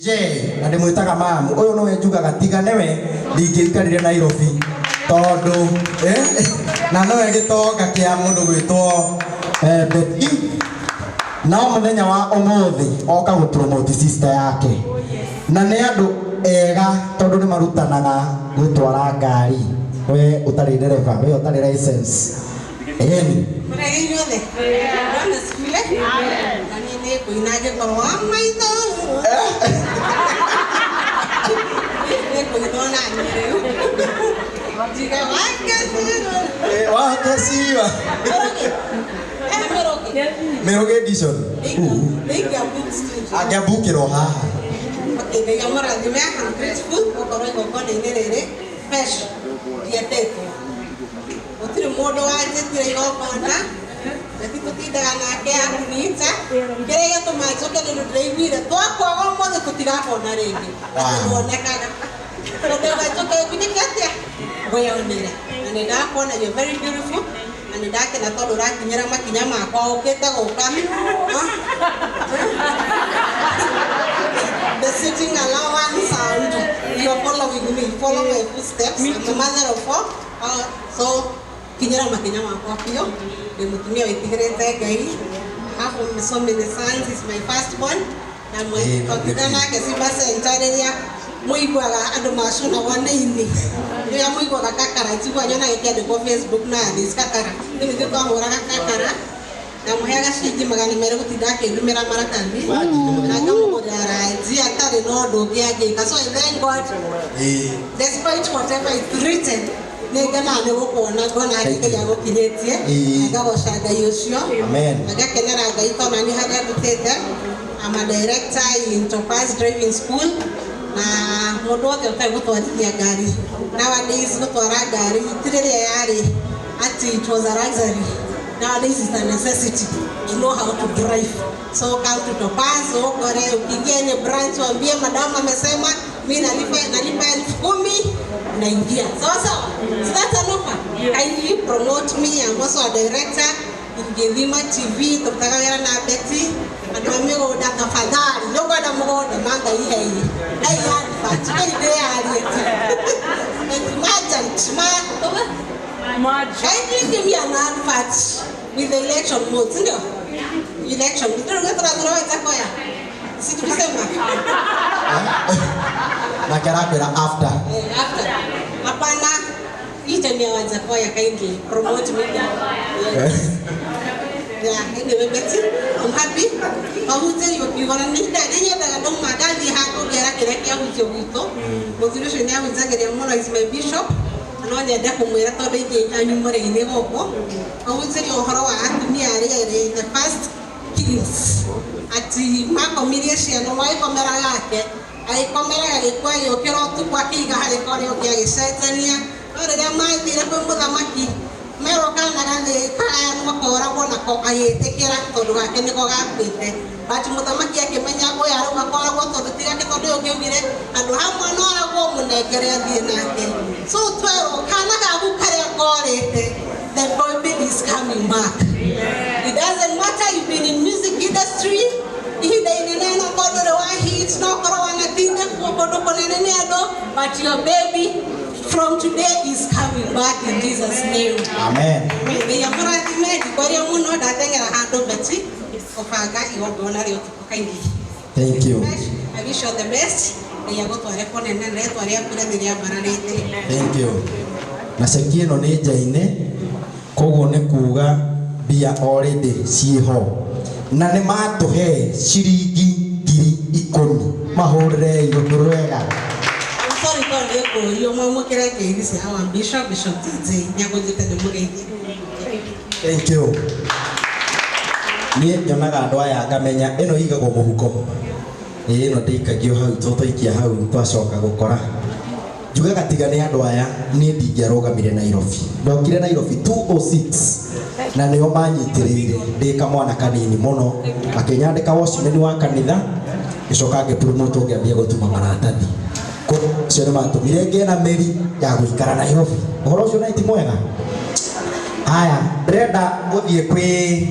Je, na ndĩmwĩtaga mamu ũyũ nĩwe njugaga tiga nĩwe ndingĩikarire Nairobi tondũ na nowe gĩtonga kĩa mũndũ gwĩtwo Betty. No mũthenya wa ũmũthĩ oka gũ promote sister yake, na nĩ andũ ega tondũ nĩ marutanaga gũtwara ngari. We ũtarĩ ndereba, we ũtarĩ license, ĩni. Mũrege inyuothe. Bwana asifiwe. Na niĩ nĩ ngũina ngĩkorwo wa maitho. Nĩ ngũina ona niĩ rĩu. Njiga wake siwa. Wake siwa. Mĩrũgĩ. Mĩrũgĩ. Mĩrũgĩ edition. Nĩ ingĩambook studio. Angĩambukĩrwo haha. Okay, Ngai amũrathime. I'm grateful gũkorwo igongona-inĩ rĩrĩ. Fresh ndietĩtwo. Gũtirĩ mũndũ wanjĩtire igongona. Na ti tũtindaga nake akũnyita. Kĩrĩa gĩatũma njũke nĩ ũndũ ndĩraiguire twakwaga ũmũthĩ tũtigakona rĩngĩ. Atĩ nduonekaga. Tondũ ndauga njũke ngunĩke atĩa? Ngwĩyonere. Na nĩ ndakuona, you're very beautiful. Na nĩ ndakena tondũ ũrakinyĩra makinya makwa ũkĩte gũka. The sitting allowance and you're following me. Follow my footsteps. I'm a mother of four. So kinyĩra makinya makwa biũ. Ndĩ mũtumia wĩtigĩrĩte Ngai. Have so many sons. He's my first born. Na twathinda nake Simba Center rĩrĩa mũiguaga andũ maconagwo nĩ ini. Rĩrĩa mũiguaga kakara, njiguaga nyonaga ĩkĩandĩkwo Facebook nowadays kakara. Rĩu nithuĩ twahũraga kakara. Ndamũheaga ciringi 200 gũtinda akĩndumĩra maratathi na ngamũgũrĩra ranji atarĩ na ũndũ ũngĩ angĩka. So I thank God, despite whatever is written, nĩ ngenaga nĩ gũkuona, ngona harĩa Ngai agũkinyĩtie, na ngagoca Ngai ũcio. Amen. Na ngakenera Ngai tondũ nani harĩa ndutĩte. I'm a director in Topaz Driving School, na mũndũ wothe ũtarĩ gũtwarithia ngari nowadays, gũtwara ngari ti rĩrĩa yarĩ atĩ it was a luxury. Nowadays it's a necessity to know how to drive. So come to Topaz, ukore ukiingia any branch, waambie madam amesema mi nalipa 10,000, naingia. Sawa sawa. So that's an offer. Kindly promote me. I'm also a director in Githima TV, tũrutaga wĩra na Betty. Andũ a mĩgũnda, tafadhali, nĩ ũkwenda mũgũnda manga iheire hei advert kĩi ndĩyarĩtie merchant ma. Kindly give me an advert with the election mode, si ndio? Election. Ndio tũrathura Wajackoyah. Si tulisema? Nake arakwĩra after. Eh, after. Hapana. Hii time ya Wajackoyah, kindly promote me. Yes. Yeah, anyway, Betty, I'm happy. Wahunjĩrio kiugo na nĩ nyendaga ndauma ndathiĩ handũ ngera kĩrĩa kĩahunjio gwitũ. Mũthuri ũcio nĩ ahunjagĩria mũno, is my bishop. Na no nyende kũmwĩra tondũ ithuĩ anyu mũrĩ-inĩ gũkũ. Ahunjĩrio ũhoro wa atumia arĩa erĩ, the first kings. Ati makomirie ciana, ũmwe agĩkomera gake, agĩkomera gagĩkua, agĩũkĩra ũtukũ akĩiga harĩ korĩa ũngĩ agĩcenjania. No rĩrĩa mathire kwĩ mũthamaki, merwo kana gathĩ kagayanwo koragwo nako, agĩtĩkĩra tondũ gake nĩko gakuĩte. But mũthamaki akĩmenya ũyũ arauga koragwo tondũ ti gake, tondũ ũyũ ũngĩ augire handũ ha mwana oragwo mũnengere athiĩ nake. So twerwo kana gaku karĩa korĩte, the baby is coming back. It doesn't matter you've been in music industry ihinda inene, no korwo ndũrĩ wa hit, no korwo wanatindĩkwo kũndũ kũnene nĩ andũ, but your baby from today is coming back in Jesus' name. Amen. Ngai amũrathime. Ndikwaria mũno, ndateng'era handũ. Betty ũbanga igongona rĩa ũtukũ kaingĩ. Thank you. I wish you the best. Ngai agũtware kũnene na rĩtwa rĩaku rĩthĩ rĩambararĩte. Thank you. Na ceki ĩno nĩ njaine, koguo nĩ kuga mbia already ciĩho na nĩ matũhe ciringi 10,000. Mahũrĩre igũrũ rwega. I'm sorry tondũ nĩ ngũrio mwamũkĩre ngeithi cia our bishop, Bishop TJ, nĩ agũnjĩte ndĩmũgeithie. Thank you. Niĩ nyonaga andũ aya ngamenya ĩno ĩigagwo mũhuko. Ĩĩ, ĩno ndĩikagio hau tũtwaikia hau twacoka gũkora. Njugaga tiga nĩ andũ aya niĩ ndingĩarũgamire Nairobi. Ndokire Nairobi 206 na nĩo manyitĩrĩire ndĩ kamwana kanini mũno, makĩnyandĩka watchman wa kanitha, ngĩcoka ngĩpromote ngĩambia gũtuma maratathi. Acio nĩ matũmire ngĩe na mĩri ya gũikara Nairobi. Ũhoro ũcio na ti mwega. Haya, ndĩrenda gũthiĩ kwĩ